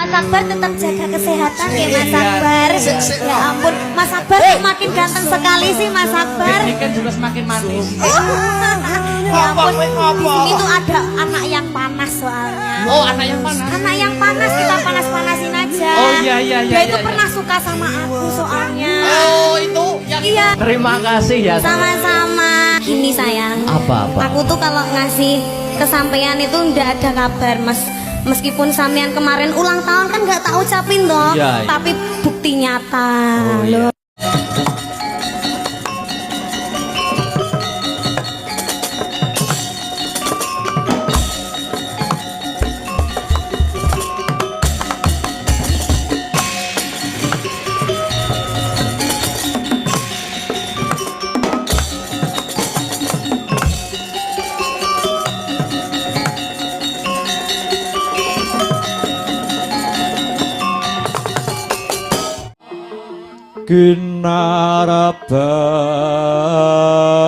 Mas Akbar tetap jaga kesehatan ya Mas Akbar. Ya ampun, Mas Akbar makin ganteng sekali sih Mas Akbar. Ini kan juga semakin manis. Ya ampun, di sini tuh ada anak yang panas soalnya. Oh, anak yang panas. Anak yang panas kita panas-panasin aja. Oh, iya. Dia itu iya. pernah suka sama aku soalnya. Oh, itu yang Iya. Terima kasih ya. Sama-sama. Gini sayang. Apa-apa? Aku tuh kalau ngasih kesampaian itu ndak ada kabar, Mas. Meskipun sampean kemarin ulang tahun kan nggak tak ucapin toh, Iya. tapi bukti nyata. Oh, iya. Loh.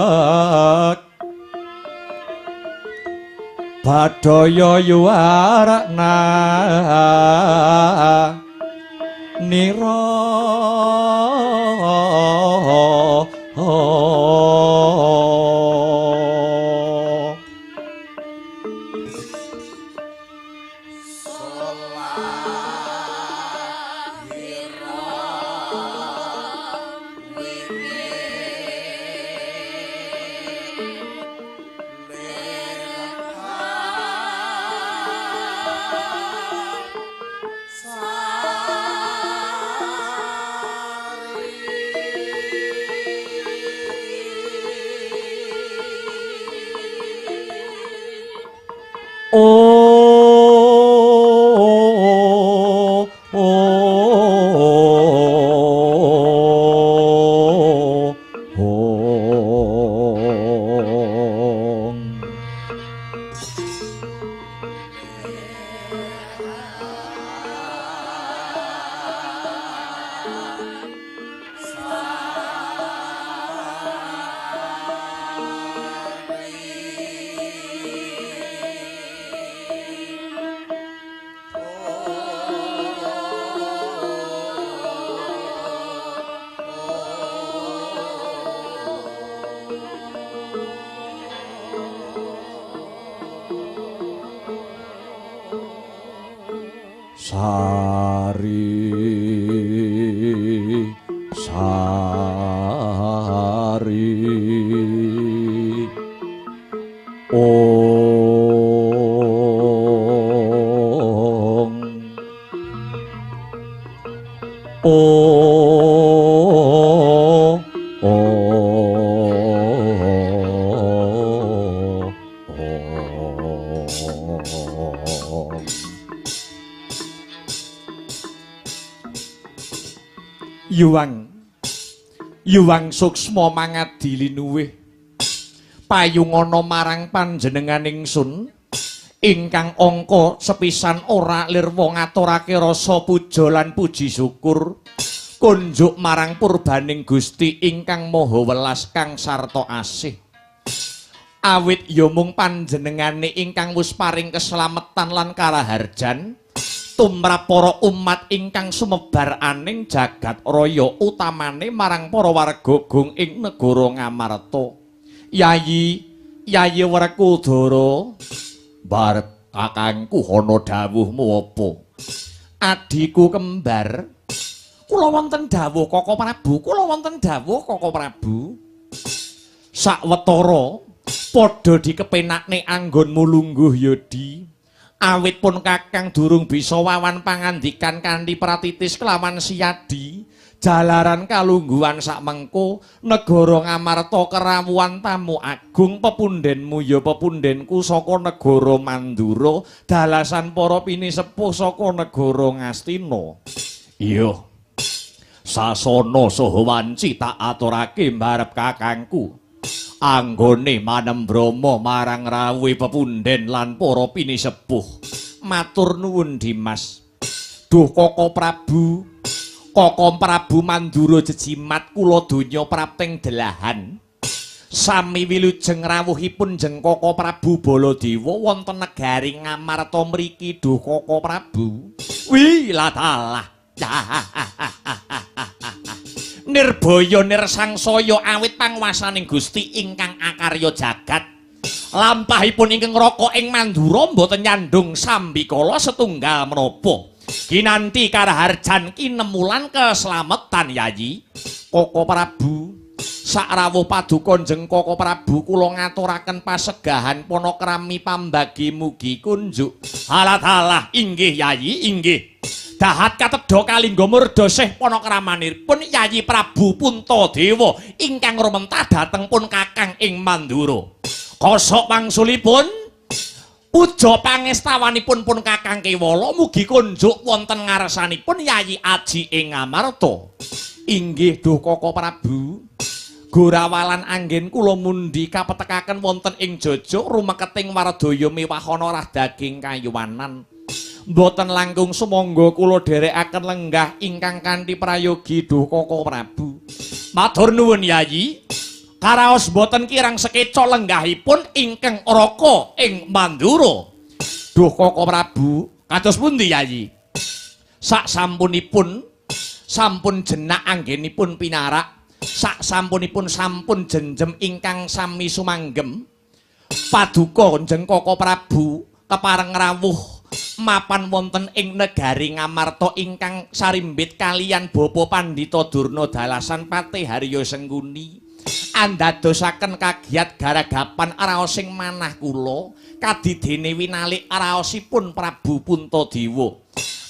Kinarabak Badaya yuwarakna nira. Sari sari ong o o o. Yuwang Yuwang suksma mangadi linuwih payungana marang panjenengan ingsun ingkang angka sepisan ora lirwa ngaturake rasa puja lan puji syukur kunjuk marang purbaning Gusti ingkang maha welas kang sarta asih. Awit ya mung panjenengane ingkang wis paring keslametan lan karaharjan tumrap para umat ingkang sumebar aning jagat raya utamane marang para warga gung ing negara Ngamarta. Yayi, Yayi Werkudara, barep kakangku ana dawuhmu apa? Adhiku kembar, kula wonten dawuh Koko Prabu, kula wonten dawuh Koko Prabu. Sawetara padha dikepenakne anggonmu lungguh ya, Di. Awit pun kakang durung bisa wawan pangandikan kanthi pratitis kelawan siyadi jalaran kalungguhan sakmengko negara Ngamarta kerawuhan tamu agung pepundenmu ya pepundenku saka negara Mandura dalasan para pinisepuh saka negara Ngastina. Iya, sasana saha wanci tak aturake mbarep kakangku anggone manembrama marang rawuhe pepunden lan para pinisepuh. Matur nuwun Dimas. Duh Koko Prabu, Koko Prabu Mandura jejimat kula donya prapting delahan. Sami wilujeng rawuhipun Jeng Koko Prabu Baladewa wonten negari Ngamarta mriki duh Koko Prabu. Wiladalah. Nirbaya nirsangsaya awit panguwasaning Gusti ingkang akarya jagat. Lampahipun ingkang raka ing Mandura mboten nyandung sambikala setunggal menapa. Kinanti karaharjan kinemulan keslametan Yayi Koko Prabu. Sakrawuh paduka Jeng Koko Prabu kula ngaturaken pasegahan panakrami pambagi mugi kunjuk. Halah-halah inggih Yayi inggih. Dahat katedha kalingga murda sih panakramanipun Yayi Prabu Puntadewa ingkang rumentah dhateng pun kakang ing Mandura. Kosok wangsulipun puja pangestawanipun pun kakang Kewala mugi kunjuk wonten ngarsanipun Yayi Aji ing Ngamarta. Inggih duh Koko Prabu. Gorawalan anggen kula mundi kapetekaken wonten ing jojok rumeketing wardaya miwahana rah daging kayuwanan. Mboten langkung sumangga kula dherekaken lenggah ingkang kanthi prayogi duh Koko Prabu. Matur nuwun Yayi. Karaos mboten kirang sekeca lenggahipun ingkang raka ing Mandura. Duh Koko Prabu, kados pundi Yayi? Sak sampunipun sampun jenak anggenipun pinarak. Sak sampunipun sampun jenjem ingkang sami sumanggem paduka Jeng Koko Prabu kepareng rawuh mapan wonten ing negari Ngamarta ingkang sarimbit kalian Bapa Pandhita Durna dalasan Patih Harya Sengkuni andadosaken kagiyat garagapan raosing manah kula kadidene winalik raosipun Prabu Puntadewa.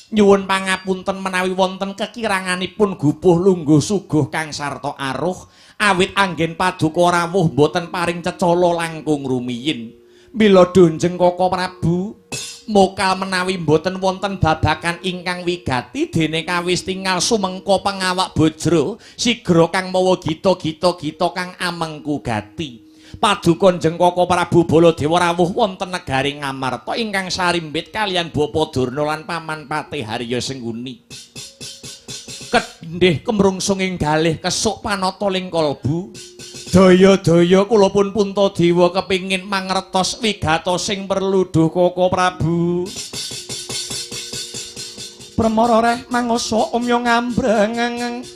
Nyuwun pangapunten menawi wonten kekiranganipun gupuh lungguh suguh kang sarta aruh awit anggen paduka rawuh mboten paring cecala langkung rumiyin. Mila Jeng Koko Prabu mokal menawi mboten wonten babakan ingkang wigati dene kawis tingal sumengko pangawak bojro sigra kang mawa gita-gita-gita kang amengku gati. Paduka Jeng Koko Prabu Baladewa rawuh wonten negari Ngamarta ingkang sarimbit kalian Bapa Durna lan Paman Patih Harya Sengkuni. Kendhih kemrungsung ing galih kesuk panata ling kalbu. Daya-daya kula pun Puntadewa kepingin mangertos wigatosing perlu duh Koko Prabu. Permara reh mangoso omyo ngambreng.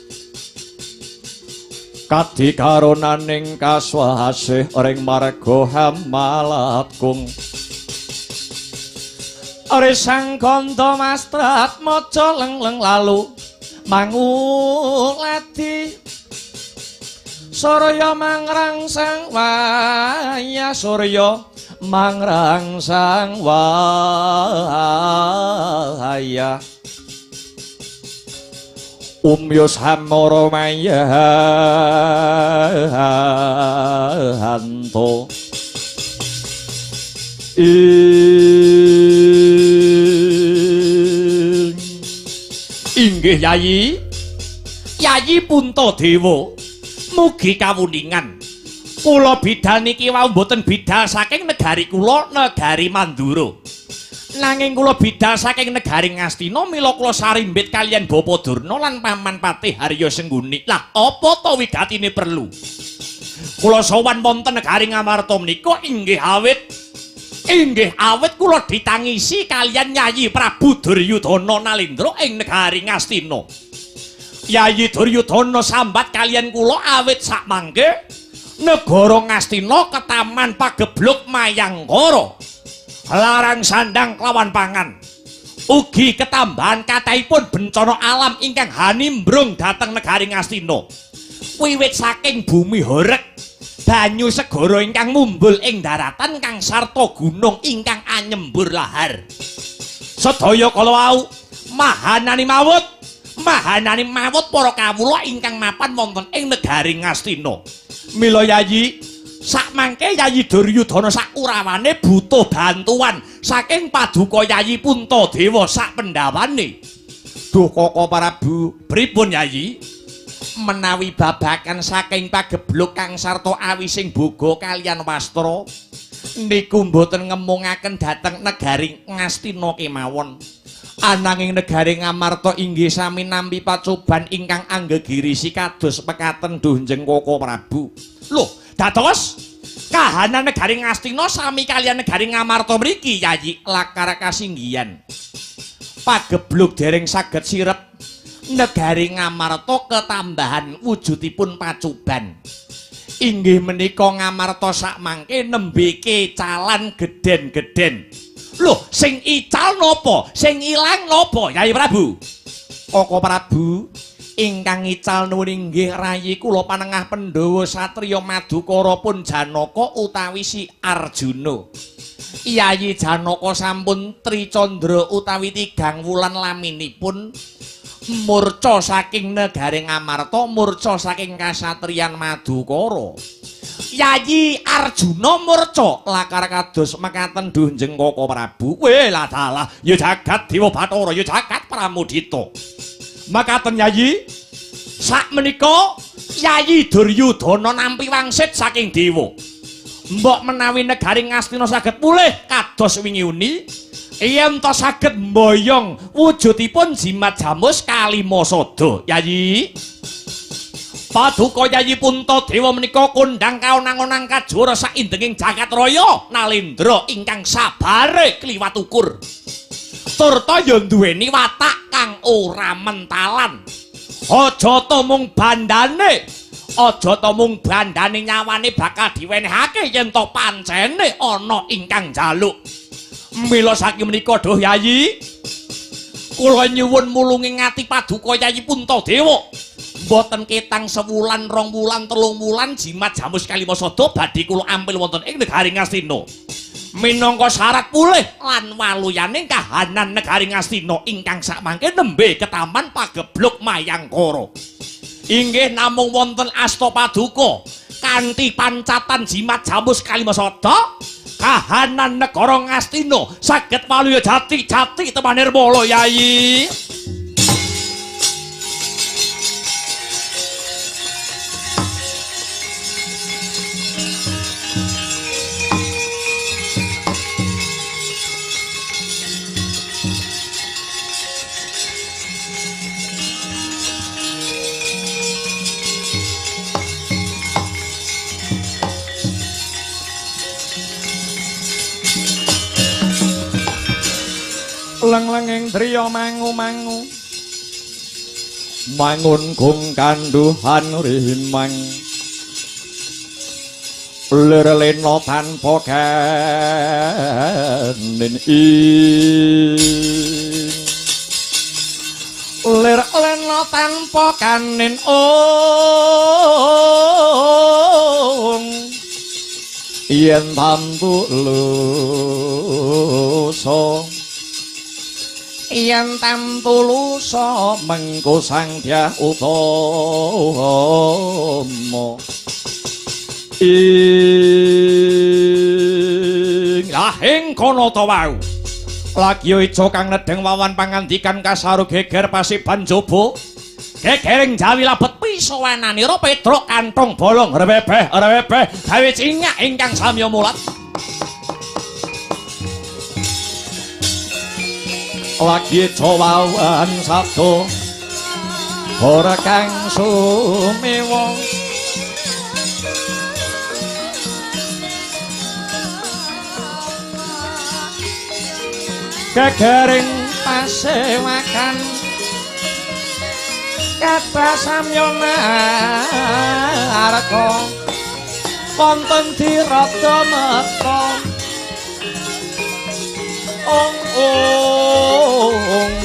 Kadi karonaning kaswasih ring marga hamalatkung. Resang kandha mastrat maca lengleng lalu manguladi. Surya mangrangsang waya surya mangrangsang waya. Umyo samara mayanto inggih Yayi Yayi Puntadewa mugi kawuningan kula bidal niki wau mboten bidal saking negari kula negari Mandura. Nanging kula bidal saking negari Ngastina mila kula sarimbit kalian Bapa Durna lan Paman Patih Harya Sengkuni. Lah apa to wigatine perlu? Kula sowan wonten negari Ngamarta menika inggih awit kula ditangisi kalian Yayi Prabu Duryudana Nalendra ing negari Ngastina. Yayi Duryudana sambat kalian kula awit sakmangke negara Ngastina ketaman pagebluk Mayangkara. Larang sandang kelawan pangan. Ugi ketambahan kathahipun bencana alam ingkang hanimbrung dhateng negari Ngastina. Wiwit saking bumi horeg, banyu segara ingkang mumbul ing daratan kang sarta gunung ingkang anyembur lahar. Sedaya kala wau mahanani mawut para kawula ingkang mapan wonten ing negari Ngastina. Mila Yayi sakmangke Yayi Duryudana sakurawane butuh bantuan saking paduka Yayi Puntadewa sak pendawane. Duh Koko Prabu, pripun Yayi? Menawi babakan saking pagebluk kang sarta awising boga kalian wastra niku mboten ngemungaken dhateng negari Ngastina kemawon. Ananging negari Ngamarta inggih sami nampi pacoban ingkang anggegirisi kados pekaten duh Jeng Koko Prabu. Loh, Dados kahanan negari Ngastina sami kaliyan negari Ngamarta mriki Yayi lakar kasinggihan. Pageblug dereng saged sirep negari Ngamarta ketambahan wujudipun pacuban. Inggih menika Ngamarta sakmangke nembe kecalan gedhen-gedhen. Loh, sing ical napa? Sing ilang napa, Yayi Prabu? Koko Prabu, ingkang ical nuwun inggih rayi kula panengah Pandhawa satriya Madukara pun Janaka utawi si Arjuna. Yayi Janaka sampun tricandra utawi tigang wulan laminipun murca saking negari Ngamarta, murca saking kasatriyan Madukara. Yayi Arjuna murca lakar kados mekaten duh njeng Koko Prabu. Weh lah dalah, ya jagat Dewa Bathara, ya jagat Pramudita. Mekaten Yayi, sakmenika Yayi Duryudana nampi wangsit saking dewa. Mbok menawi negari Ngastina saged pulih kados wingi uni, yen to saged mboyong wujudipun jimat jamus Kalimasada. Yayi, paduka Yayi Puntadewa menika kondhang kaonang-onang kajuara saindenging jagat raya Nalendra ingkang sabare kliwat ukur. Turta ya nduweni watak kang ora mentalan. Aja ta mung bandane, aja ta mung bandane nyawane bakal diwenehake yen to pancene ana ingkang njaluk. Mila saking menika duh Yayi, kula nyuwun mulungi ngati paduka Yayi Puntadewa. Mboten ketang sewulan, rong wulan, telung wulan jimat jamus Kalimasada badhe kula ampil wonten ing negari Ngastina. Minangka syarat pulih lan waluyane kahanan negari Ngastina ingkang sakmangke nembe ketaman pageblug Mayangkara. Inggih namung wonten asta paduka kanthi pancatan jimat jamus Kalimasada, kahanan negara Ngastina saged waluya jati-jati teman nirmala Yayi. Leng-lenging driya mangu-mangu mangun gung kanduhan rimang lir lena tanpa kanin ing lir lena tanpa kanin ong yen tamtu lusa yen tamtu lusa mengko Sang Dyah Utama ing lahing kono ta wau lagi ijo kang nedheng wawan pangandikan kasaru geger pasiban jaba gegering jawi labet pisawananira petruk kantong bolong rebebeh rebebeh gawe cingak ingkang samya mulat. Lagi jawawan sabda ora kang sumewa gegering pasewakan kathah samya narka wonten dirada meta ong ong.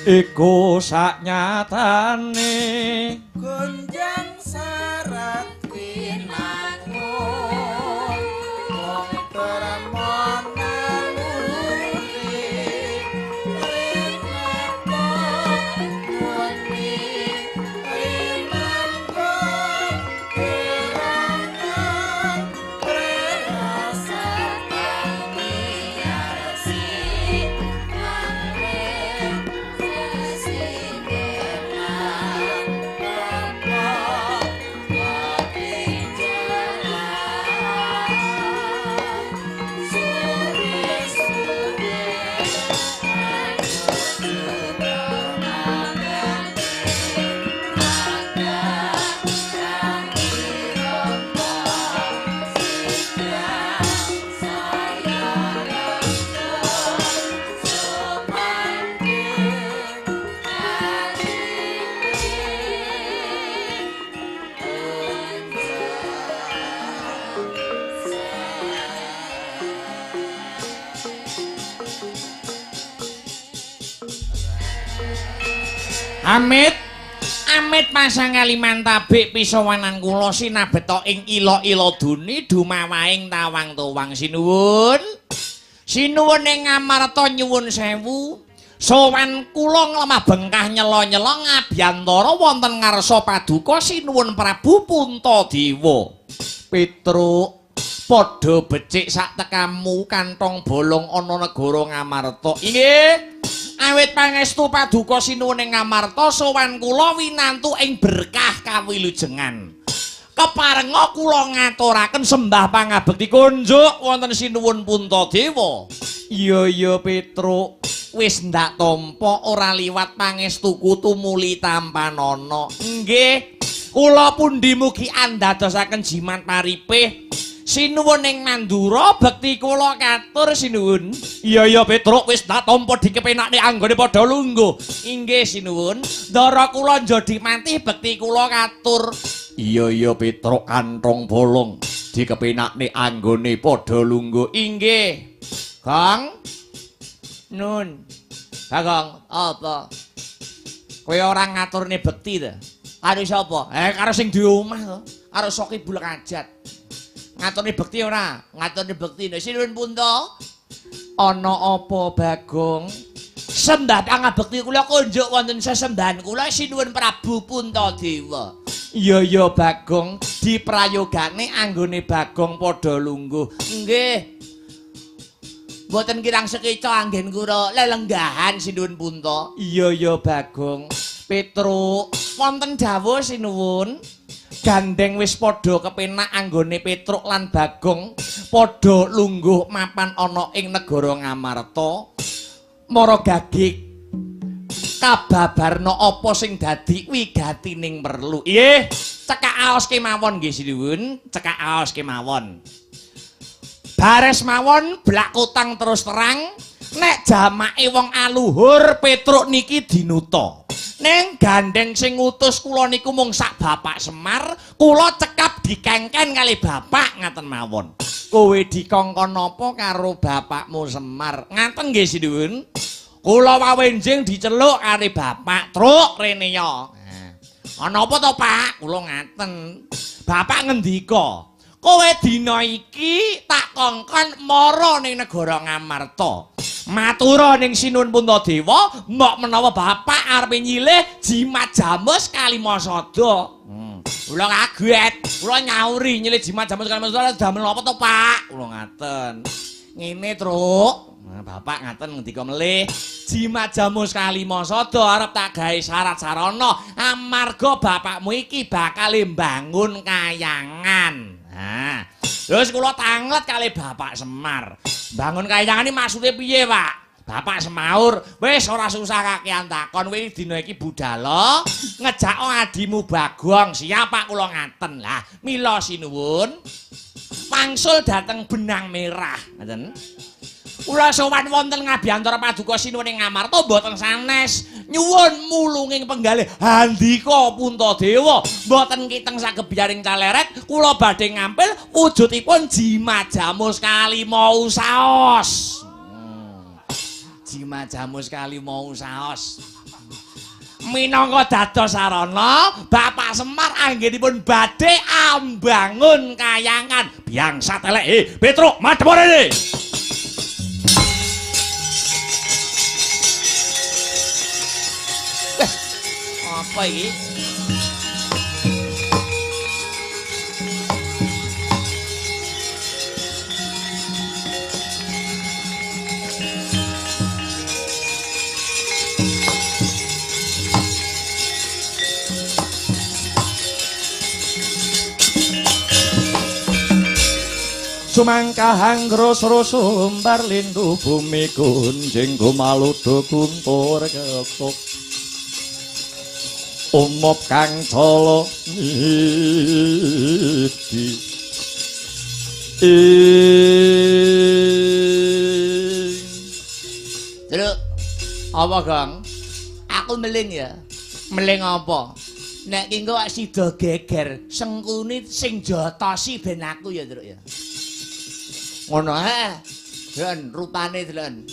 Iku saknyatane gonjang syarat winangun wong tremon naluri rinapa muni rinanggo gerangan prasatani arsi Amit amit pasang kalimantabik pisowanan kula sinabeta ing ila-ila duni dumawaing tawang-tuwang sinuwun. Sinuwun ing Ngamarta nyuwun sewu. Sowan kula nglemah bengkah nyela-nyela ngabyantara wonten ngarsa paduka Sinuwun Prabu Puntadewa. Petruk padha becik sak tekamu kantong bolong ana negara Ngamarta. Inggih. Awit pangestu paduka sinuwun ing Ngamarta sowan kula winantu ing berkah kawilujengan. Keparenga kula ngaturaken sembah pangabekti kunjuk wonten Sinuwun Puntadewa. Iya iya Petruk, wis ndak tampa ora liwat pangestuku tumuli tampanana. Nggih, kula pundi mugi andadosaken jimat paripih. Sinuwun ing Mandura bekti kula katur sinuwun. Iya iya Petruk wis tak tampa dikepenakne anggone padha lungguh. Inggih sinuwun, ndara kula njodi mantih bekti kula katur. Iya iya Petruk kantong bolong dikepenakne anggone padha lungguh. Inggih. Gong. Nun. Bagong, apa? Kowe ora ngaturne bekti ta? Karo sapa? Karo sing duwe omah to. Karo Soki Bulekajat. Ngaturne bekti ora? Ngaturne bekti. Sinuwun Punta. Ana apa Bagong? Sembah pangabekti kula kunjuk wonten sesembahan kula Sinuwun Prabu Puntadewa. Iya iya Bagong, diprayogane anggone Bagong padha lungguh. Nggih. Mboten kirang sekeca anggen kula lelenggahan Sinuwun Punta. Iya iya Bagong. Petruk, wonten dawuh sinuwun. Gandeng wis padha kepenak anggone Petruk lan Bagong padha lungguh mapan ana ing negara Ngamarta. Mara gagik kababarna apa sing dadi wigatining perlu. Nggih, cekak aos kemawon nggih sinuwun, cekak aos kemawon. Bares mawon blak kutang terus terang nek jamake wong aluhur Petruk niki dinuta. Neng gandeng sing ngutus kula niku mung sak Bapak Semar, kula cekap dikengken kali bapak ngaten mawon. Kowe dikongkon napa karo bapakmu Semar? Ngaten nggih sinuwun. Kula wawenjing diceluk kali bapak, "Truk rene ya." Ana apa to, Pak? Kula ngaten. Bapak ngendika, "Kowe dina iki tak kongkon mara ning negara Ngamarta." Matura ning Sinuwun Puntadewa, mbok menawa bapak arepe nyilih jimat jamus Kalimasada. Kula kaget, kula nyauri nyilih jimat jamus Kalimasada damel apa to, Pak? Kula ngaten. Ngene, Truk. Nah, bapak ngaten ngendika melih, jimat jamus Kalimasada arep tak gawe syarat sarana amarga bapakmu iki bakal mbangun kayangan. Nah, terus kula tanglet kali Bapak Semar. Bangun kayangan iki maksude piye, Pak? Bapak semaur, wis ora susah kakean takon, kowe dina iki budala ngejak adimu Bagong. Siap Pak kula ngaten. Lah, mila sinuwun wangsul dateng benang merah, ngoten. Kula sowan wonten ngabiyantara paduka sinuwun ing Ngamarta mboten sanes. Nyuwun mulunging penggalih handika Puntadewa mboten kiteng sagebiyaring caleret kula badhe ngampil wujudipun jimat jamus kalima saos. Jimat jamus kalima saos. Minangka dados sarana Bapak Semar anggenipun badhe ambangun kayangan. Biangsat elek, Petruk madhep rene. Apa iki? Sumangkahang grosro sumbar lindu bumi kunjing gumaludu guntur ketuk umop kang cala nidi ing. Truk, apa Gong? Aku meling ya. Meling apa? Nek ki engko sida geger, sengkuni sing jotosi ben aku ya, Truk ya. Ngono ae. Deloken rupane deloken.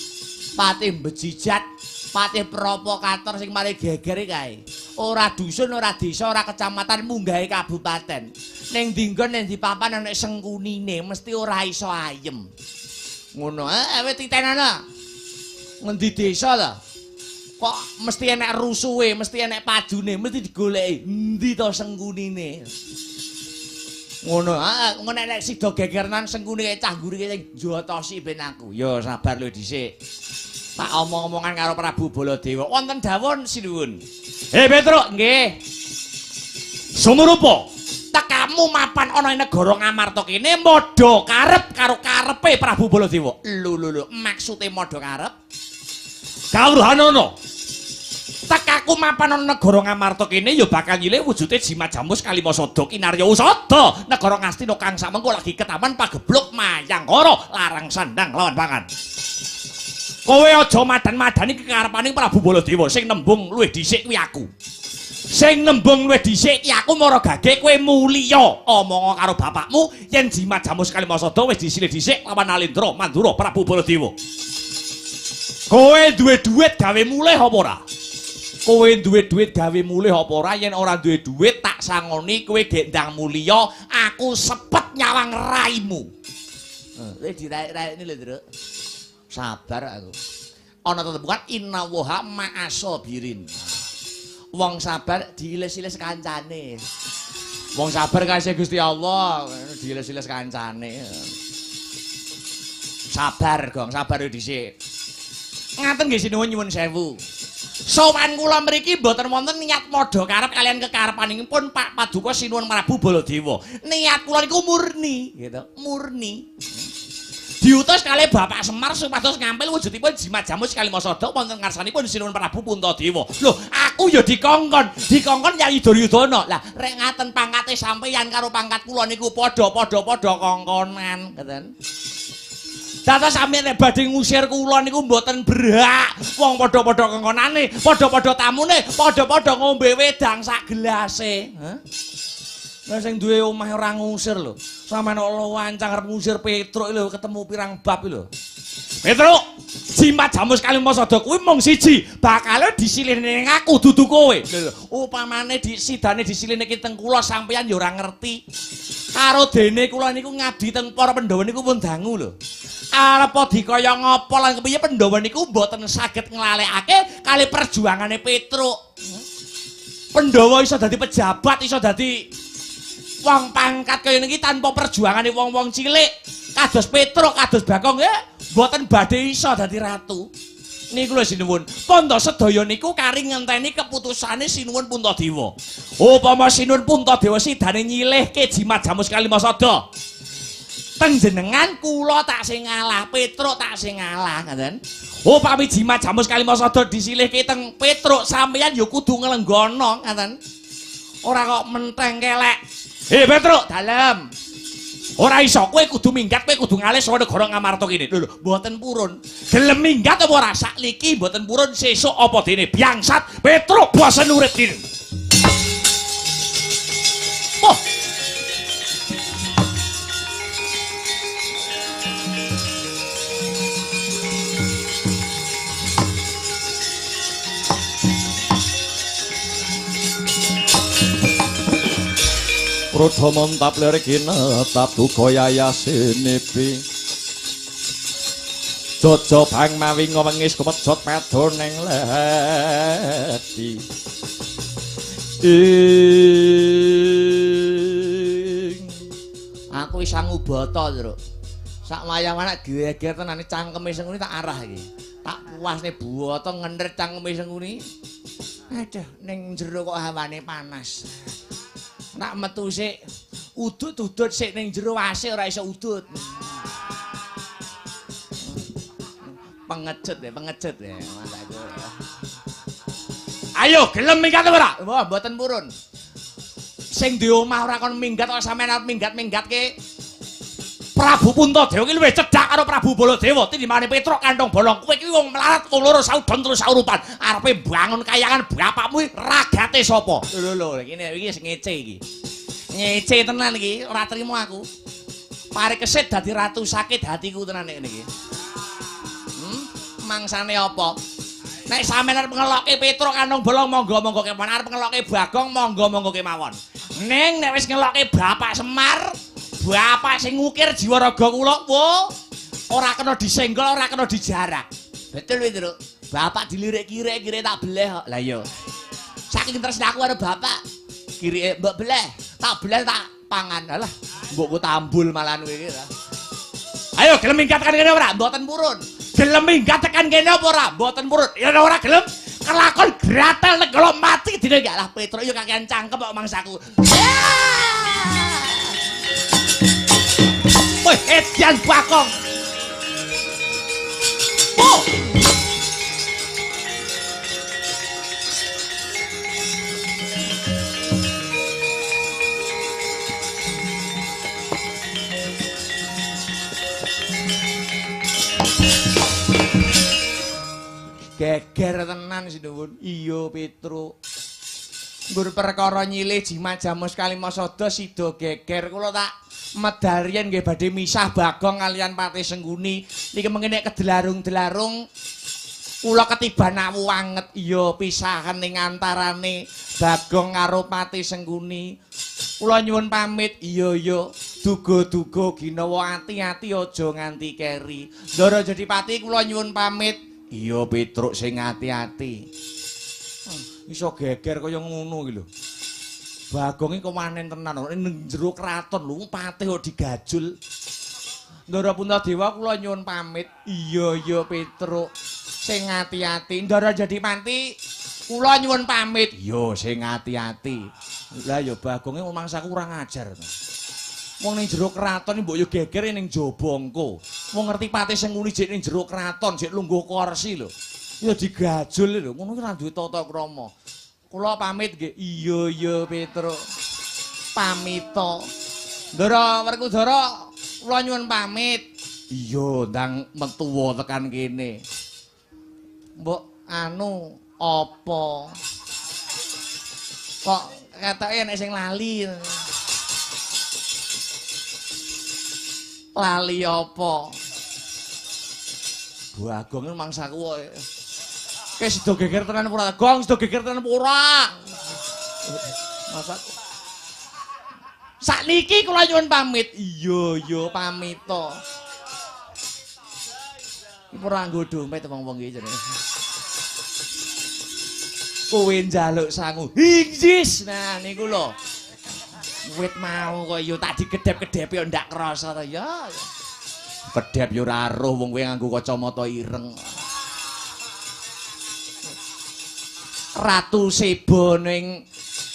Patih bejijat, patih provokator sing mari geger kae. Ora dusun, ora desa, ora kecamatan, munggahe kabupaten. Ning ndi nggon ning ndi papan ana sengkunine mesti ora iso ayem. Ngono ae wis titenana. Ngendi desa ta? Kok mesti enek rusuhe, mesti enek padune, mesti digoleki. Endi to sengkunine? Ngono, heeh, ngono nek sida gegernan sengkune cah ngguri sing jotosi ben aku. Ya sabar lho dhisik. Tak omong-omongan karo Prabu Baladewa. Wonten dawuh sinuwun. Hei Petruk, nggih. Sumurupa, tekamu mapan ana ing negara Ngamarta kene madha karep karo karepe Prabu Baladewa. Lho lho lho, maksude madha karep? Kawruhanana. Tekaku mapan ana negara Ngamarta kene ya bakal nyilih wujude jimat jamus Kalimasada kinarya usada negara Ngastina kang samengko lagi ketaman pagebluk Mayangkara larang sandang lawan pangan. Kowe aja madan-madani kekarepane Prabu Baladewa sing nembung luwih dhisik kuwi aku. Sing nembung luwih dhisik ki aku mara gage kowe mulya omonga karo bapakmu yen jimat jamus Kalimasada wis disilih dhisik lawan Alendra Mandura Prabu Baladewa. Kowe duwe dhuwit gawe mulih apa ora? Kowe duwe dhuwit gawe mulih apa ora? Yen ora duwe dhuwit tak sangoni kowe gendang mulya, aku sepet nyawang raimu. Kowe diraik-raikne lho, Truk. Sabar aku. Ana tetembungan innallaha ma'asabirin. Wong sabar diiles-iles kancane. Wong sabar kasih Gusti Allah, diiles-iles kancane. Sabar, Gong, sabar dhisik. Ngaten nggih sinuwun nyuwun sewu. Sowan kula mriki mboten wonten niat madha karep kalian kekarepanipun Pak Paduka Sinuwun Prabu Baladewa. Niat kula niku murni, gitu. Murni. Diutus kalih Bapak Semar supados ngampil wujudipun jimat jamus Kalimasada wonten ngarsanipun Sinuwun Prabu Puntadewa. Lho, aku ya dikongkon, dikongkon Yayi Duryudana. Lah, rek ngaten pangkate sampeyan karo pangkat kula niku padha-padha kongkonan, ngeten. Dados sampeyan nek badhe ngusir kula niku mboten berhak. Wong padha-padha kongkonane, padha-padha tamune, padha-padha ngombe wedang sak gelase. Hah? Lah sing duwe omah ora ngusir lho. Sampeyan kok lancang arep ngusir Petruk lho ketemu pirang bab lho. Petruk, jimat jamus Kalimasada kuwi mung siji, bakale disilih ning aku dudu kowe. Lho, upamane disidane disilih niki teng kula sampeyan ya ora ngerti. Karo dene kula niku ngabdi teng para Pandhawa niku pun dangu lho. Arep dikaya ngapa lan kepiye Pandhawa niku mboten saged nglalekake kali perjuangane Petruk. Pandhawa iso dadi pejabat, iso dadi wong pangkat kaya niki tanpa perjuangane wong-wong cilik kados Petruk, kados Bagong ya mboten badhe iso dadi ratu. Niku lho sinuwun. Pandha sedaya niku kari ngenteni keputusane Sinuwun Puntadewa. Upama Sinuwun Puntadewa sidane nyilihke jimat jamus Kalimasada, teng jenengan kula tak sing ngalah, Petruk tak sing ngalah, ngoten. Upami jimat jamus Kalimasada disilihke teng Petruk, sampeyan ya kudu nglenggono, ngoten. Ora kok menteng kelek. Hei Petruk, dalem. Ora iso, kowe kudu minggat, kowe kudu ngalih saka negara Ngamarta kene. Lho lho, mboten purun. Gelem minggat apa ora? Sakliki mboten purun, sesuk apa dene biangsat Petruk bosen urip kene. Oh. Prodha montap lir kinetap duka yayasinipi. Jojo bang mawi ngwengis kepejot padha ning ledi. Ing aku wis sangubata, Truk. Sak wayah-wayah geger tenane cangkeme Sengkuni tak arah iki. Tak puasne buwata ngener cangkeme Sengkuni. Aduh, ning jero kok hawane panas. Nak metu sik udut-udut sik ning jero ase ora iso udut. Pengecut ya, pengecut ya. Mataku. Ayo gelem minggat ora? Wah, mboten purun. Sing di omah ora kon minggat kok sampean arep minggat-minggatke. Prabu Puntadewa iki luwih cedhak karo Prabu Baladewa tinimbangane Petruk kantong bolong. Kowe iki wong melarat wong loro saudon terus saurupan. Arepe mbangun kayangan bapakmu iki ragate sapa? Lho lho, iki wis ngece iki. Ngece tenan iki, ora trimo aku. Pare kesit dadi ratu sakit hatiku tenan nek ngene iki. Mangsane apa? Nek sampeyan arep ngelokke Petruk kantong bolong monggo-monggo kemawon, arep ngelokke Bagong monggo-monggo kemawon. Ning nek wis ngelokke Bapak Semar, bapak sing ngukir jiwa raga kula, wo, ora kena disenggol, ora kena dijarak. Betul kuwi, Truk. Bapak dilirik kire-kire tak beleh kok. Lah iya. Saking tresnaku karo bapak, kirike mbok beleh, tak beleh tak pangan. Alah, mbokku tambul malahan kowe iki. Ayo gelem minggat tekan kene ora? Mboten purun. Gelem minggat tekan kene apa ora? Mboten purun. Ya ora gelem, kelakon gratel negara mati dene iki. Alah Petruk yo kakean cangkem kok mangsaku. Woi, edian Bagong. Oh. Geger tenan sinuwun. Iya Petruk. Nggur perkara nyilih jimat jamus kalimasada sida geger. Kula tak medal riyen nggih badhe misah Bagong kalian Patih Sengkuni. Niki mengke nek kedelarung-delarung kula ketiban awu anget. Iya pisahan ning antarane Bagong karo Patih Sengkuni. Kula nyuwun pamit. Iya iya. Duga-duga ginawa ati-ati aja nganti keri. Ndara jadi pati kula nyuwun pamit. Iya Petruk sing ati-ati. Iso geger kaya ngono iki lho. Bagong iki kewanen tenan ning jero kraton lho, patih kok digajul. Ndara Puntadewa kula nyuwun pamit. Iya iya Petruk sing ati-ati. Ndara jadi panti kula nyuwun pamit. Iya sing ati-ati. Lah ya Bagonge mangsaku kurang ajar to. Wong ning jero kraton mbok yo geger ning jaba engko. Wong ngerti patih sing nguni jek ning jero kraton, jek lungguh kursi lho. Ya digajul lho, ngono ki ora duwe tata krama. Kula pamit nggih. Iya iya Petruk. Pamita. Ndara Werkudara kula nyuwun pamit. Iya, ndang metuwa tekan kene. Mbok anu apa? Kok ketoke enek sing lali. Lali apa? Bagong mangsaku kok. Ki sida geger tenan ora? Gong sida geger tenan ora? Masaku. Sakniki kula nyuwun pamit. Iya iya pamita. Iki ora nggo dompet wong-wong iki jenenge. Kowe njaluk sangu. Hingjis. Nah niku lho. Wit mau kok ya tak digedhep-gedhepe kok ndak krasa to ya. Kedhep ya ora roh wong kowe nganggo kacamata ireng. Ratu Seba ning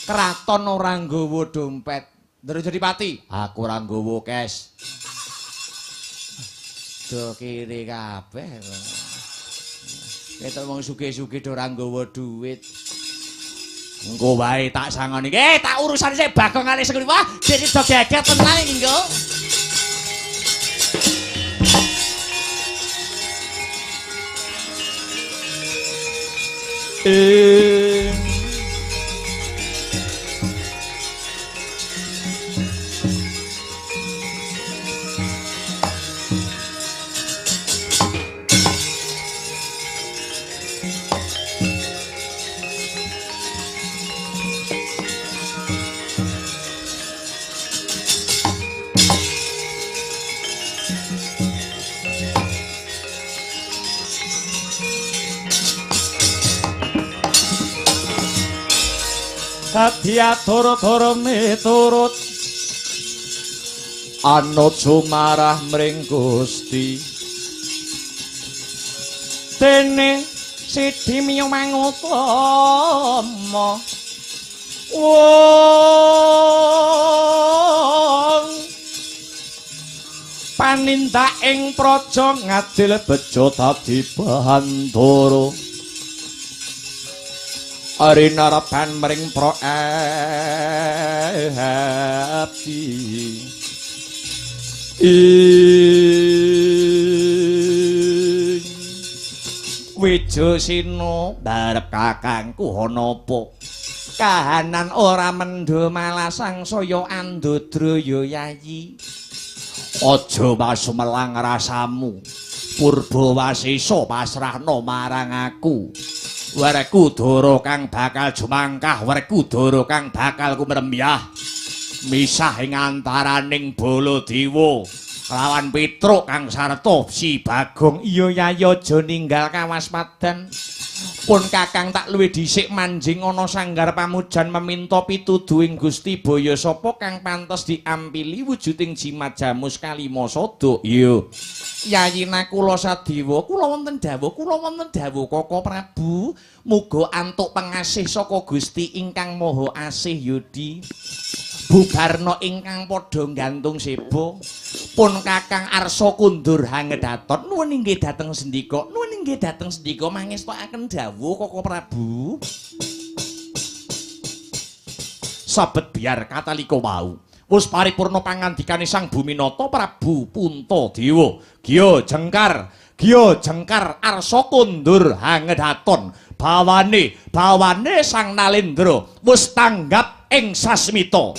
kraton ora nggawa dompet. Ndara jadi pati, aku ora nggawa cash. Do kiri kabeh. Ketok wong sugih-sugih do ora nggawa duit. Engko wae tak sangoni. Tak urusan sik Bagong kali Sengkuni. Wah, dadi do geger tenan iki engko. Dadi atur-atur miturut anut sumarah mring Gusti. Dene sidi miyo mangutama wong panindak ing praja ngadil bejo dadi bandara. Rinarepan mring praabdi ing Wijasena barep kakangku ana apa kahanan ora mendho malah sangsaya andadra ya Yayi. Aja masumelang rasamu Purbawasesa pasrahna marang aku. Werkudara kang bakal jumangkah, Werkudara kang bakal kumrembyah misah ing antaraning Baladewa lawan Petruk kang sarta Si Bagong. Iya Yayi, aja ninggal kawaspadan. Pun kakang tak luwih dhisik manjing ana sanggar pamujan meminta pituduhing Gusti Baya sapa kang pantes diampili wujuding jimat jamus kalima sada. Iya Yayi Nakula Sadewa, kula wonten dawuh, kula wonten dawuh Koko Prabu, muga antuk pengasih saka Gusti ingkang Maha Asih Yudi. Bubarna ingkang padha gantung seba. Pun kakang arsa kundur hangedaton, nuwun inggih dhateng sendika, nuwun inggih dhateng sendika mangestokaken dawuh Koko Prabu. Sabet biar katalika wau wis paripurna pangandikane Sang Buminata Prabu Puntadewa. Giya jengkar, giya jengkar arsa kundur hangedaton. Bawane, bawane Sang Nalendra wis tanggap ing sasmita.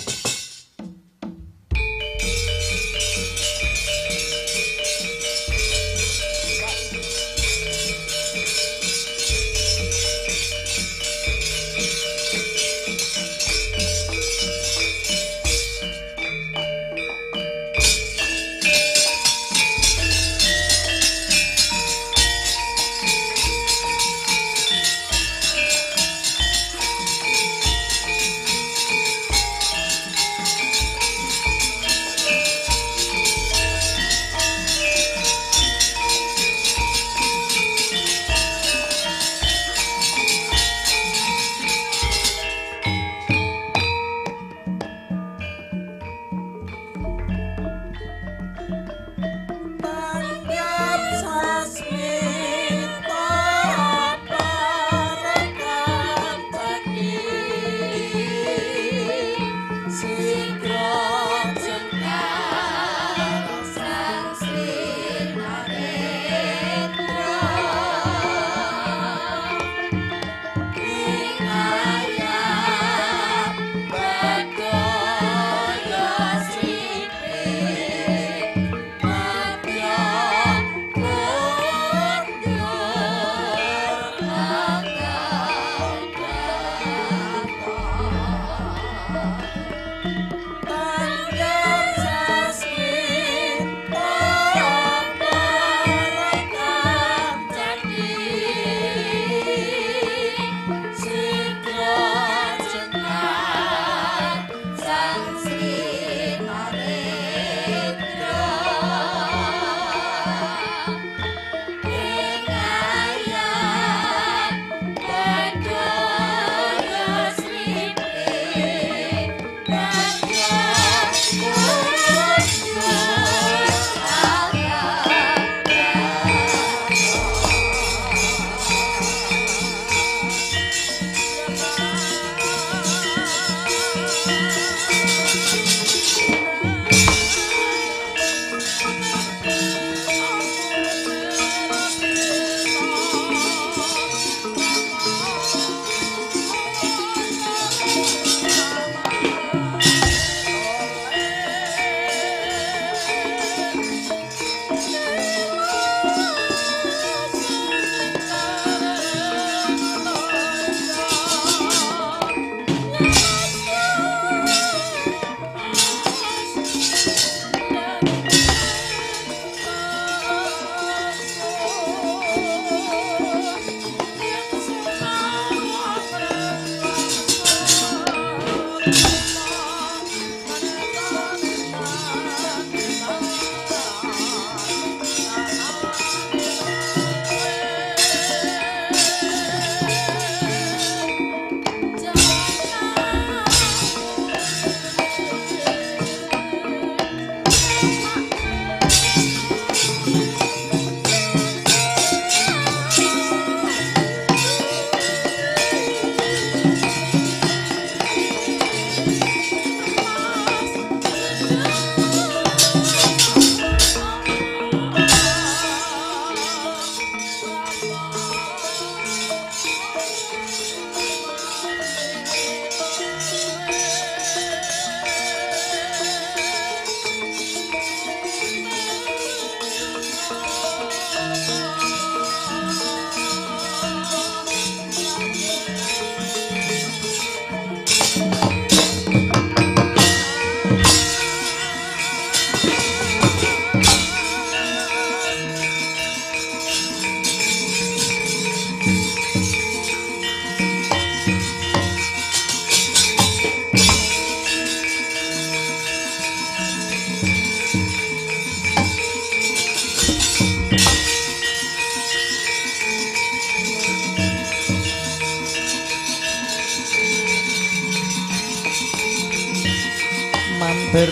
mampir.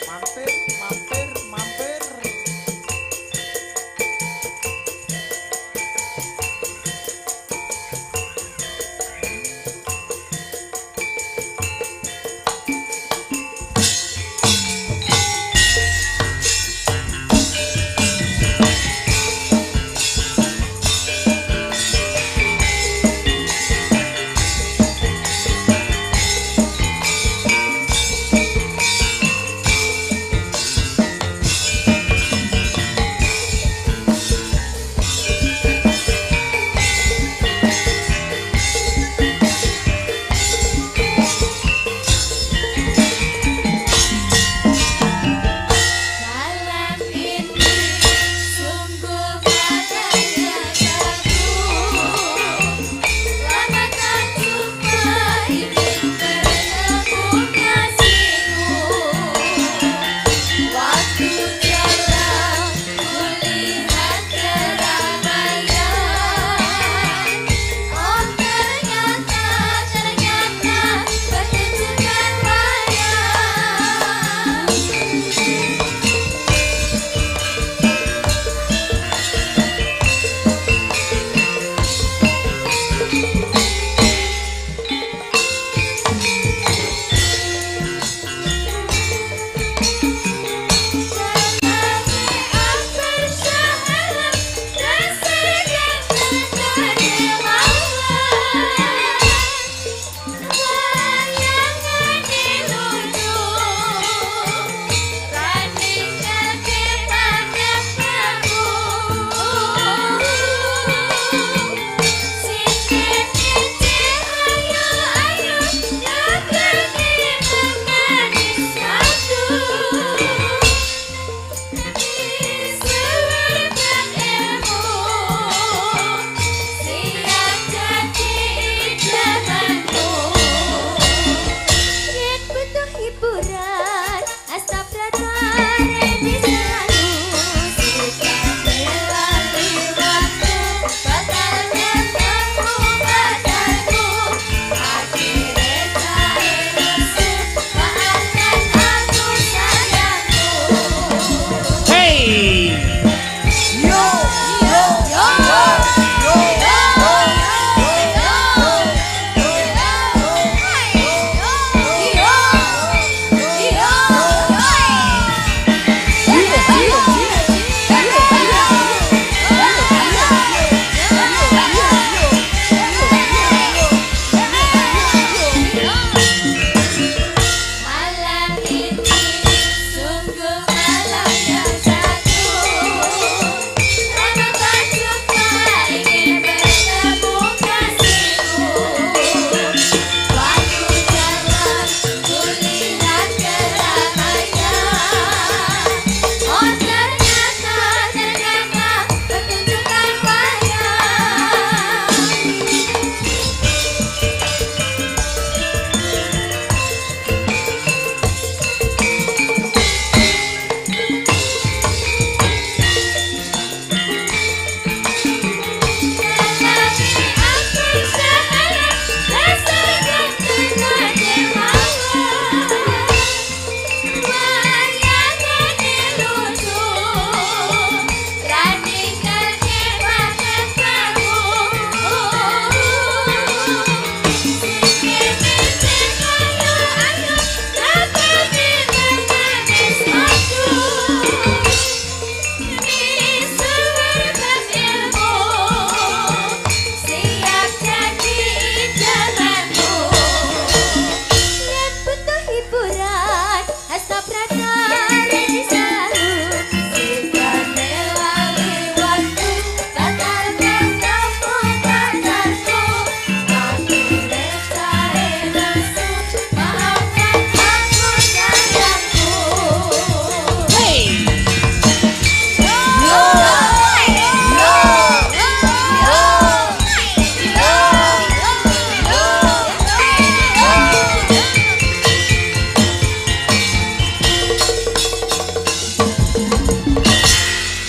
Mampir, mampir, mampir.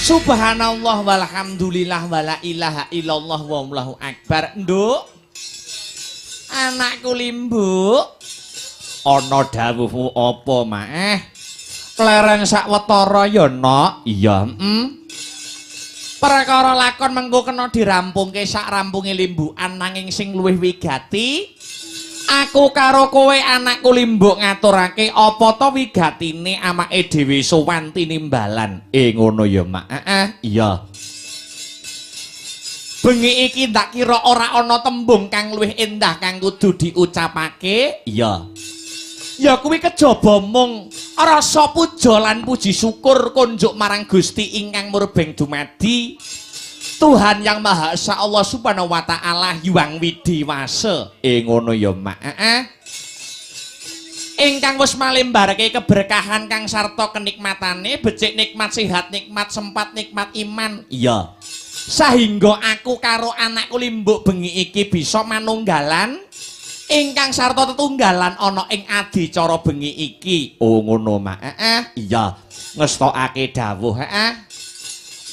Subhanallah walhamdulillah wala ilaha illallah wallahu akbar. Nduk, anakku Limbuk, ana dawuhmu apa, Mak? Klereng sawetara ya, Nok. Iya, Perkara lakon mengko kena dirampungke sak rampunge limbukan, nanging sing luwih wigati aku karo kowe anakku Limbuk ngaturake apa to wigatine amake dhewe sowan tinimbalan. Ngono ya, Mak. Heeh, iya. Bengi iki ndak kira ora ana tembung kang luwih endah kang kudu diucapake. Iya. Ya kuwi kejaba mung rasa puja lan puji syukur konjuk marang Gusti ingkang murbeng dumadi Tuhan Yang Maha Esa Allah Subhanahu wa taala Hyang Widhi Wasa. Ngono ya, Mak. Heeh. Ingkang wis malembarake keberkahan kang sarta kenikmatane, becik nikmat sehat, nikmat sempat, nikmat iman. Iya. Sahingga aku karo anakku Limbuk bengi iki bisa manunggalan ingkang sarta tetunggalan ana ing adicara bengi iki. Oh ngono, Mak. Heeh. Iya, ngestokake dawuh. Heeh.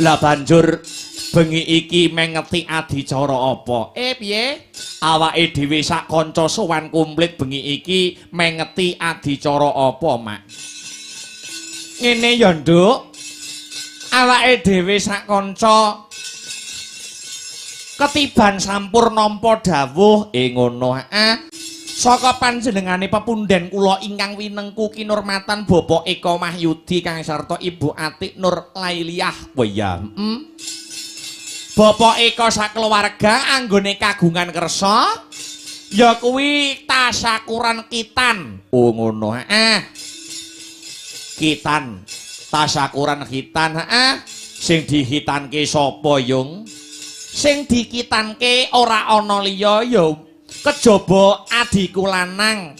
Lah banjur bengi iki mengeti adicara apa? Piye? Awake dhewe sak kanca sowan komplit bengi iki mengeti adicara apa, Mak? Ngene ya, Nduk. Awake dhewe sak kanca ketiban sampur nampa dawuh. Ngono. Heeh. Saka panjenengane pepunden kula ingkang winengku kinurmatan Bapak Eko Wahyudi kang sarta Ibu Atik Nur Lailiyah. Oh iya. Bapak Eko sakeluarga anggone kagungan kersa ya kuwi tasakuran khitan. Oh ngono. Heeh. Khitan. Tasakuran khitan, heeh. Sing dihitanke sapa, Yung? Sing dikitanke ora ana liya ya kejaba adhiku lanang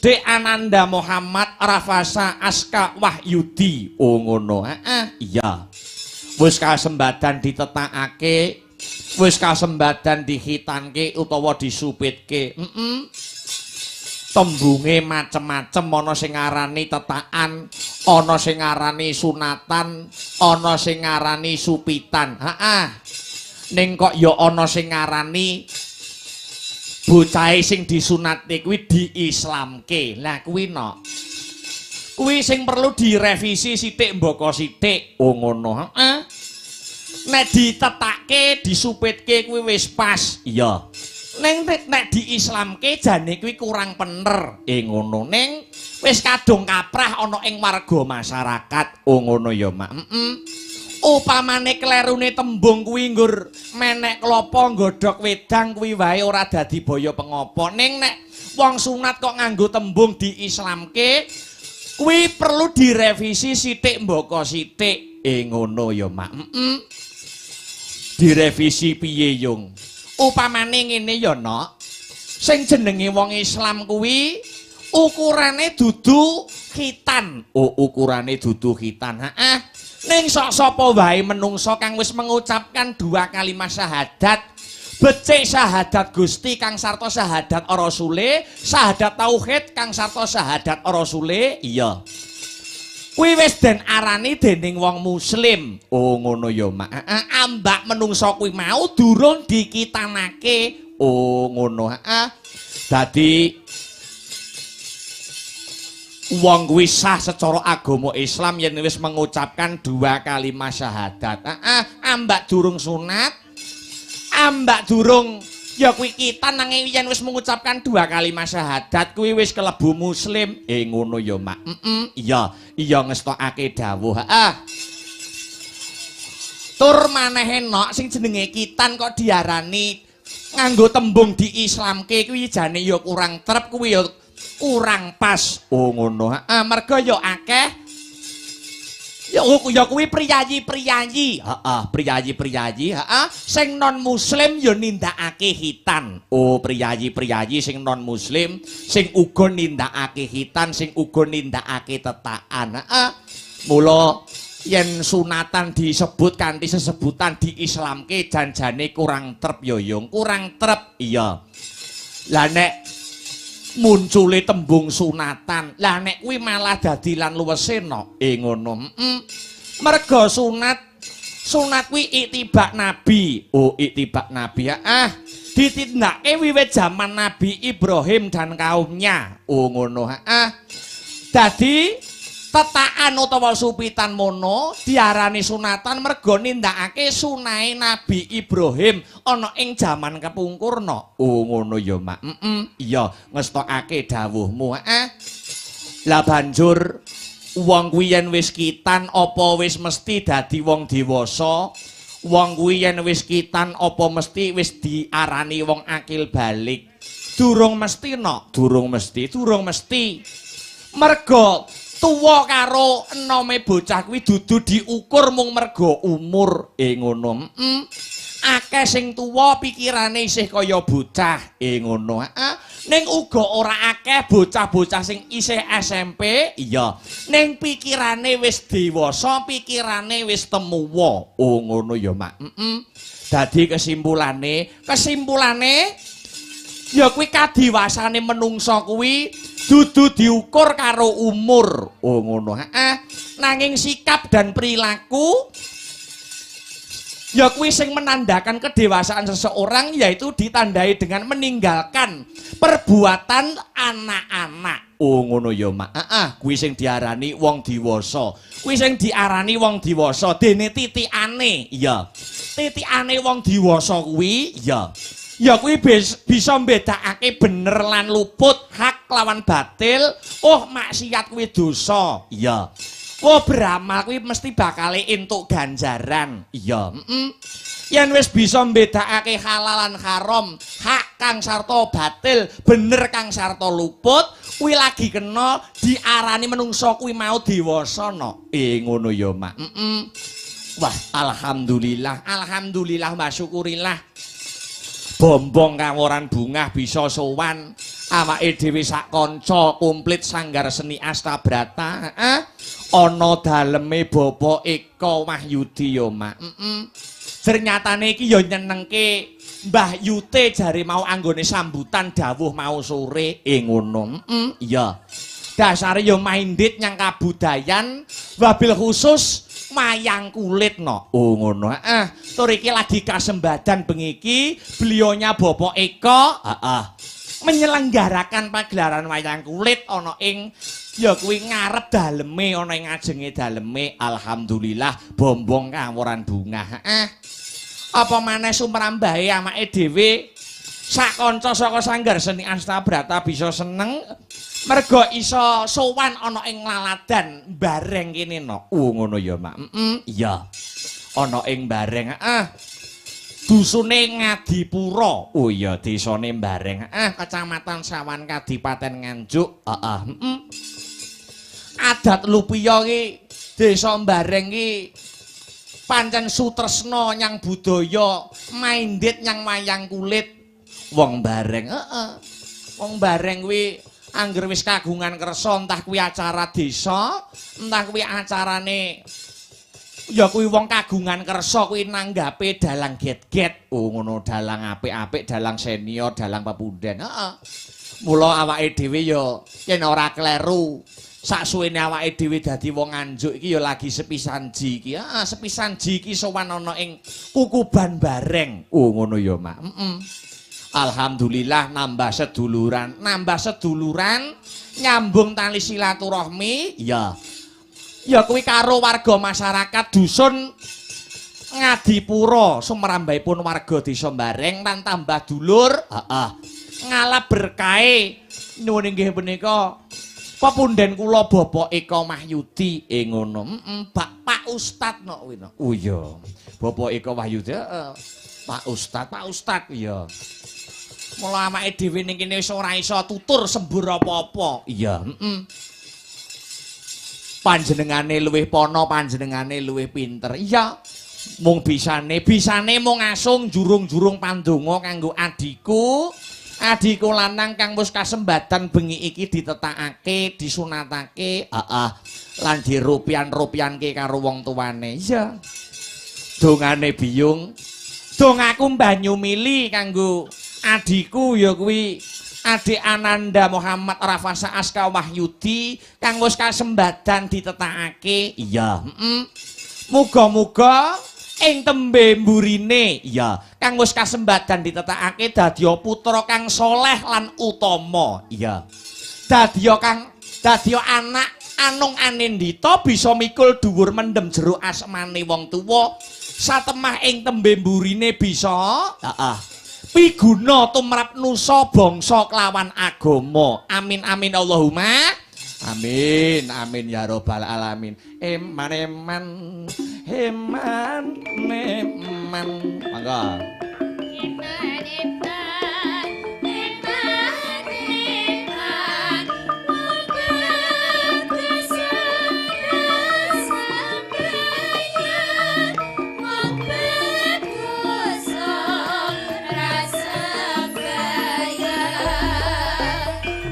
Dek Ananda Muhammad Rafasa Aska Wahyudi. Oh ngono. Heeh. Iya. Wis kasembadan ditetakake, wis kasembadan dihitanke utawa disupitke. Tembunge macem-macem, ana sing ngarani tetakan, ana sing ngarani sunatan, ana sing ngarani supitan. Heeh. Ning kok ya ana sing ngarani bocahe sing disunatke kuwi diislamke. Lah kuwi nok. Kuwi sing perlu direvisi sithik mbaka sithik. Oh ngono. Heeh. Nek ditetake, disupitke kuwi wis pas. Iya. Ning nek diislamke jane kuwi kurang pener. Ngono. Ning wis kadung kaprah ana ing warga masyarakat. Oh ngono ya, Mak. Heeh. Upamane klerune tembung kuwi nggur menek klopo nggodhog wedang kuwi wae ora dadi baya pengopo. Ning nek wong sunat kok nganggo tembung diislamke kuwi perlu direvisi sithik mbaka sithik. Ngono ya, Mak. Heeh. Direvisi piye, Yung? Upamane ngene ya, Nok. Sing jenenge wong Islam kuwi ukurane dudu khitan. Oh, ukurane dudu khitan. Heeh. Ning sok sapa wae menungsa kang wis mengucapkan dua kalimat syahadat, becik syahadat Gusti kang sarta syahadat Rasule, syahadat tauhid kang sarta syahadat Rasule, iya. Kuwi wis den arani dening wong muslim. Oh ngono ya, Mak. Heeh, ambak menungsa kuwi mau durung dikitanake. Oh ngono. Heeh. Dadi wong kuwi sah secara agama Islam yen wis mengucapkan dua kalimat syahadat. Heeh, ambak durung sunat, ambak durung ya kuwi kitan, nanging yen wis mengucapkan dua kalimat syahadat kuwi wis kelebu muslim. Ngono ya, Mak. Heeh. Iya, iya ngestokake dawuh. Heeh. Tur manehe nok sing jenenge kitan kok diarani nganggo tembung diislamke kuwi jane ya kurang trep, kuwi ya kurang pas. Oh ngono. Heeh, merga ya akeh ya kuwi priyayi-priyayi. Heeh, priyayi-priyayi, heeh, sing non muslim ya nindakake khitan. Oh, priyayi-priyayi sing non muslim sing uga nindakake khitan, sing uga nindakake tetakan. Heeh. Mula yen sunatan disebut kanthi sesebutan diislamke janjane kurang trep ya, Yung. Kurang trep. Iya. Lah nek muncule tembung sunatan, lah nek kuwi malah dadi lan luwese no. Ngono. Heeh. Merga sunat Sunat kuwi iktibak Nabi. Oh, iktibak Nabi. Ah, ditindakake wiwit jaman Nabi Ibrahim dan kaumnya. Oh, ngono. Ah. Dadi tetakan utawa supitan mono diarani sunatan mergo nindakake sunahe Nabi Ibrahim ana ing jaman kepungkurna. Oh, ngono ya, Mak. Iya, ngestokake dawuhmu. Heeh. Lah banjur wong kuwi yen wis kitan apa wis mesti dadi wong dewasa? Wong kuwi yen wis kitan apa mesti wis diarani wong akil balik? Durung mesti no, durung mesti, durung mesti. Mergo tuwa karo enome bocah kuwi dudu diukur mung mergo umur. Ngono. Akeh sing tuwa pikirane isih kaya bocah. Ngono. Heeh. Ning uga ora akeh bocah-bocah sing isih SMP, iya. Ning pikirane wis dewasa, pikirane wis temuwa. Oh, ngono ya, Mak. Dadi kesimpulane, ya kuwi kadiwasane menungsa kuwi dudu diukur karo umur. Oh, ngono. Heeh. Nanging sikap dan perilaku ya kuwi sing menandakan kedewasaan seseorang, yaitu ditandai dengan meninggalkan perbuatan anak-anak. Oh, ngono ya, Mak. Heeh, kuwi sing diarani wong dewasa. Kuwi sing diarani wong dewasa dene titikane. Iya. Titikane wong dewasa kuwi ya. Ya kuwi bisa mbedakake bener lan luput, hak lawan batil. Oh, maksiat kuwi dosa. Iya. Oh, beramal kuwi mesti bakale entuk ganjaran. Iya. Yen wis bisa mbedakake halal lan haram, hak kang sarta batil, bener kang sarta luput, kuwi lagi kena diarani menungsa kuwi mau dewasa no. Ngono ya, Mak. Wah, alhamdulillah, alhamdulillah wa syukurillah. Bombong kaworan bungah bisa sowan awake dhewe sak kanca komplit Sanggar Seni Astabrata. Heeh. Ana daleme Bapak Eko Wahyudi ya, Mak. Ternyatane iki ya nyenengke Mbah Yute jare mau anggone sambutan dawuh mau sore. Ngono. Iya. Dasare ya minded nyang kabudayan wabil khusus wayang kulit no. Oh, ngono. Heeh. Tur iki lagi kasembadan bengi iki beliaunya Bapak Eko, heeh, menyelenggarakan pagelaran wayang kulit ana ing ya kuwi ngarep daleme, ana ing ngajenge daleme. Alhamdulillah bombong kaworan bungah. Heeh. Apa maneh sumrambahe amake dhewe sak kanca saka Sanggar Seni Astabrata bisa seneng mergo iso sowan ana ing laladan bareng kene no. Oh, ngono ya, Mak. Iya. Ana ing Bareng. Heeh. Dusune Ngadipura. Oh iya, desane Bareng. Heeh, Kecamatan Sawan, Kadipaten Nganjuk. Heeh. Adat Lupiya ki desa Bareng ki pancen sutresna nyang budaya, minded nyang wayang kulit. Wong Bareng, heeh. Wong Bareng kuwi angger wis kagungan kersa, entah kuwi acara desa, entah kuwi acarane ya kuwi wong kagungan kersa kuwi nanggape dalang get-get. Oh, ngono, dalang apik-apik, dalang senior, dalang pepunden. Heeh. Mula awake dhewe ya yen ora kleru, saksuwene awake dhewe dadi wong Nganjuk iki ya lagi sepisan ji iki. Heeh, sepisan ji iki sowan ana ing Kukuban Bareng. Oh, ngono ya, Mak. Alhamdulillah nambah seduluran, nambah seduluran nyambung tali silaturahmi. Iya. Ya kuwi karo warga masyarakat dusun Ngadipura, sumrambahipun warga desa Bareng lan tambah dulur. Heeh. Ngalap berkahe nyuwun inggih punika pepunden kula Bapak Eko Wahyudi. Ngono. Pak Ustad no kuwi no. Oh iya. Bapak Eko Wahyudi, heeh. Pak Ustad, Pak Ustad iya. Mula awake dhewe ning kene wis ora iso tutur sembur apa-apa. Iya, Panjenengane luwih pono, panjenengane luwih pinter. Iya. Mung bisane, bisane mung asung jurung-jurung pandonga kanggo adhiku. Adhiku lanang kang wis kasembadan bengi iki ditetakake, disunatake, heeh, lan dirupian-rupianke karo wong tuane. Iya. Dongane biyung, dongaku banyu mili kanggo adhiku ya kuwi adik Ananda Muhammad Rafasa Aska Wahyudi kang wis kasembadan ditetakake. Iya, Muga-muga Ing tembe mburine, iya, kang wis kasembadan ditetakake dadiya putra kang soleh lan utama, iya. Dadiya kang dadiya anak anung anindita bisa mikul dhuwur mendem jero asmane wong tuwa, satemah ing tembe mburine bisa, heeh, piguna tumrap nusa bangsa kelawan agama. Amin amin Allahumma. Amin amin ya robbal alamin. Eman eman eman eman. Mangga. Eman eman eman eman wong bagus sembahyang, wong bagus ora sembahyang.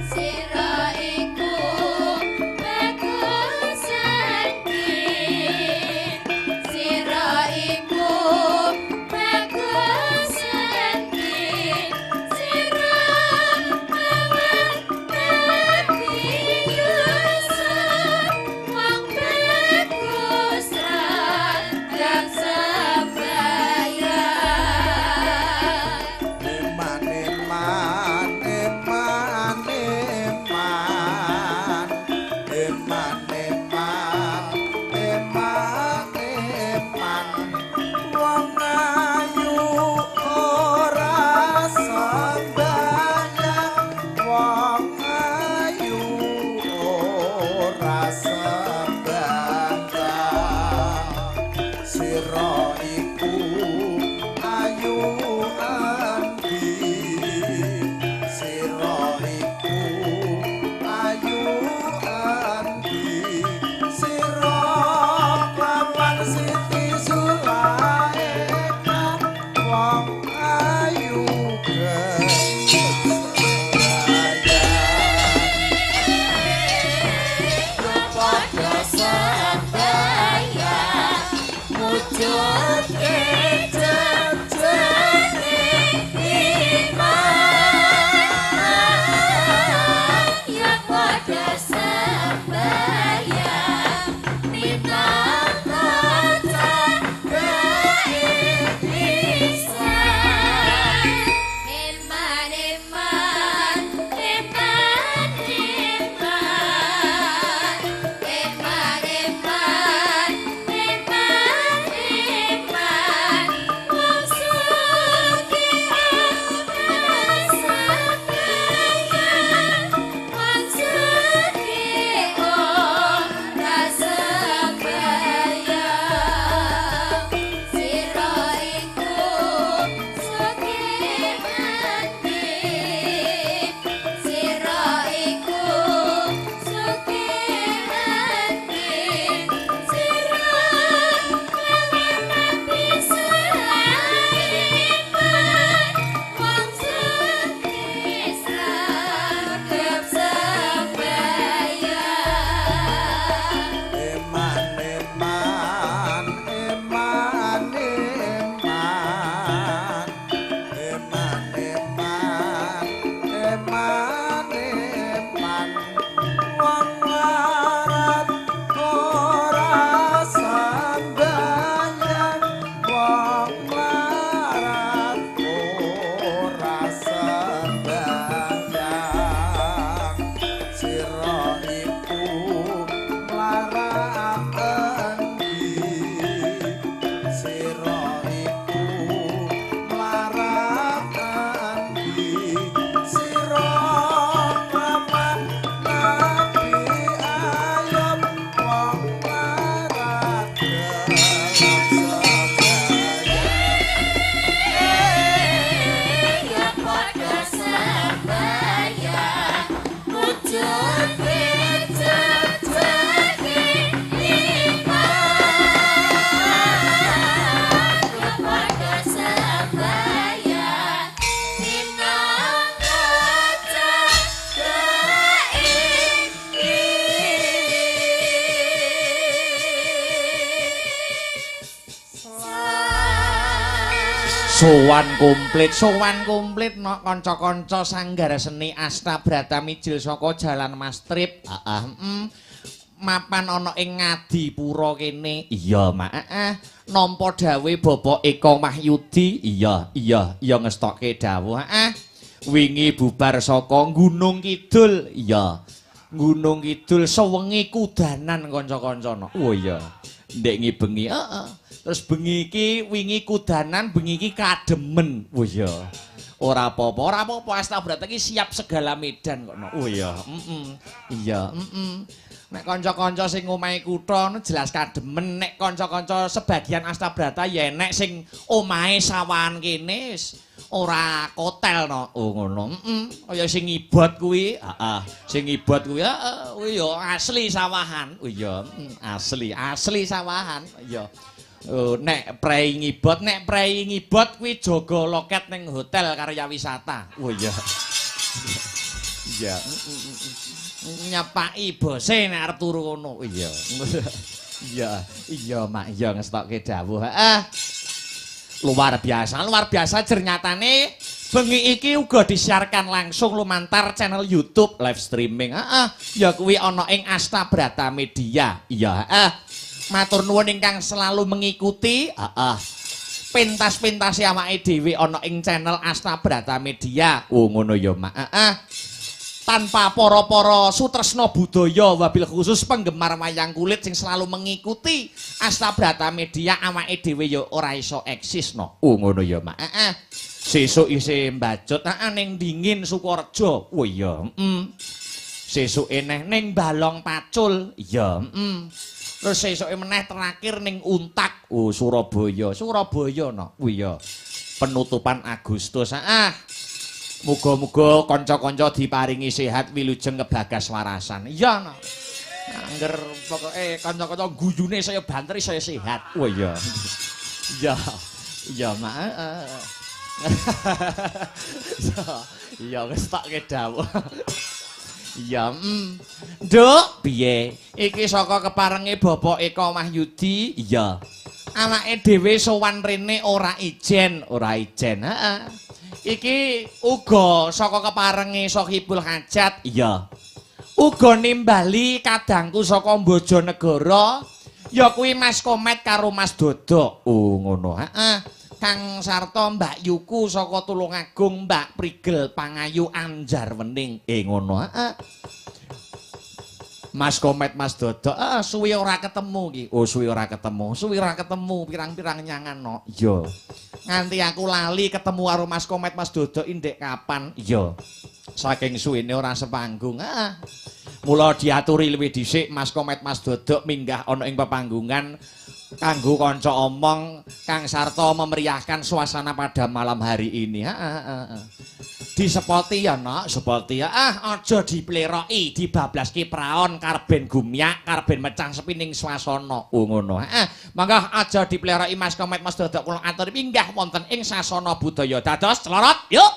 Sira iku bagus endi, sira iku bagus endi, sira lawan Nabi Yusuf, wong bagus ra sembahyang. Eman eman eman eman eman eman eman eman wong ayu ora sembahyang, wong ayu ora sembahyang. Sira iku ayu endi, sira iku ayu endi, sira lawan Siti Zulaikha, wong ayu sembahyang. Padha sembahyang mujudke jejene iman, ya padha sembahyang minangka candhake Islam. Eman eman eman eman eman eman eman eman wong sugih ora sembahyang, wong sugih ora sembahyang. Sira iku sugih endi, sira iku sugih endi, sira lawan Nabi Sulaiman, wong sugih sregep sembahyang. Eman eman eman eman eman eman eman eman wong larat ora sembahyang, wong larat ora sembahyang. Sira iku mlarat endi, sira iku mlarat endi, sira lawan Nabi Ayub, wong larat gelem sembahyang. Ya padha sembahyang mujudke jejene iman, ya padha sembahyang minangka candhake Islam. Sowan komplit nok kanca-kanca sanggar seni Asta Brata Mijil saka Jalan Mastrip. Heeh. Mapan ana ing Ngadipura kene. Iya, Mak. Heeh. Nampa dawuhe Bapak Eko Wahyudi. Iya, iya, iya ngestokke dawuh. Heeh. Wingi bubar saka Gunung Kidul. Iya. Gunung Kidul sewengi kudanan kanca-kanca. Oh iya. Ndek ngibengi. Heeh. Terus bengi iki wingi kudanan, bengi iki kademen. Oh iya. Ora apa-apa, ora apa-apa, Astabrata iki siap segala medan kok. Oh iya, heeh. Iya, heeh. Nek kanca-kanca sing omahe kutha jelas kademen, nek kanca-kanca sebagian Astabrata ya enek sing omahe sawahan kene wis ora kotel no. Oh ngono. Heeh. Kaya sing ngibot kuwi, heeh. Sing ngibot kuwi, heeh, kuwi ya asli sawahan. Oh iya, asli, asli sawahan. Iya. Nek prei ngibot, nek prei ngibot kuwi jaga loket ning hotel karya wisata. Oh iya. Iya. Nyepaki bose nek arep turu kono. Iya. Iya, iya Mak, iya ngestokke dawuh. Heeh. Luar biasa jernyatane bengi iki uga disiarkan langsung lumantar channel YouTube live streaming. Heeh, ya kuwi ana ing Astabrata Media. Iya, heeh. Matur nuwun ingkang selalu mengikuti, heeh. Pentas-pentase awake dhewe ana ing channel Astabrata Media. Oh ngono ya, Mak. Heeh. Tanpa para-para sutresna budaya wabil khusus penggemar wayang kulit sing selalu mengikuti Astabrata Media awake dhewe ya ora iso eksis no. Oh ngono ya, Mak. Heeh. Sesuk isih mbacut, heeh, ning Dingin Sukorejo. Oh iya, heeh. Sesuke neh ning Balong Pacul. Iya, heeh. Terus sesuke meneh terakhir ning Untak. Oh Surabaya, Surabaya no. Oh iya. Penutupan Agustus. Ah. Muga-muga kanca-kanca diparingi sehat wilujeng kebagas warasan. Iya no. Angger pokoke kanca-kanca guyune saya banter saya sehat. Oh iya. Iya. Iya, Mak. Iya wis tak dawuh. Iya, Nduk, piye? Iki saka keparenge Bapak Eko Wahyudi. Iya. Awake dhewe sowan rene ora ijen, ora ijen. Heeh. Iki uga saka keparenge Sohibul Hajat. Iya. Uga nimbali kadangku saka Bojonegoro, ya kuwi Mas Komet karo Mas Dodok. Oh, ngono. Heeh. Kang Sarto Mbak Yuku saka Tulungagung, Mbak Prigel Pangayu Anjarwening. Ngono. Heeh. Mas Komet Mas Dodok, suwi ora ketemu iki. Oh, suwi ora ketemu. Suwi ora ketemu pirang-pirang nyangan no. Iya. Nganti aku lali ketemu karo Mas Komet Mas Dodok indek kapan? Iya. Saking suwene ora sepanggung. Heeh. Mula diaturi luwih dhisik Mas Komet Mas Dodok minggah ana ing pepanggungan kanggo kanca omong Kang Sarto memeriahkan suasana pada malam hari ini. Heeh. Disepoti ya, Nak, sepoti ya. Ah, aja dipleroki, dibablaske praon karben gumyak, karben mecah sepi ning swasana. Oh ngono. Heeh. Mangga aja dipleroki Mas Komet Mas Dodok kula aturi minggah wonten ing sasana budaya. Dados celorot, yuk.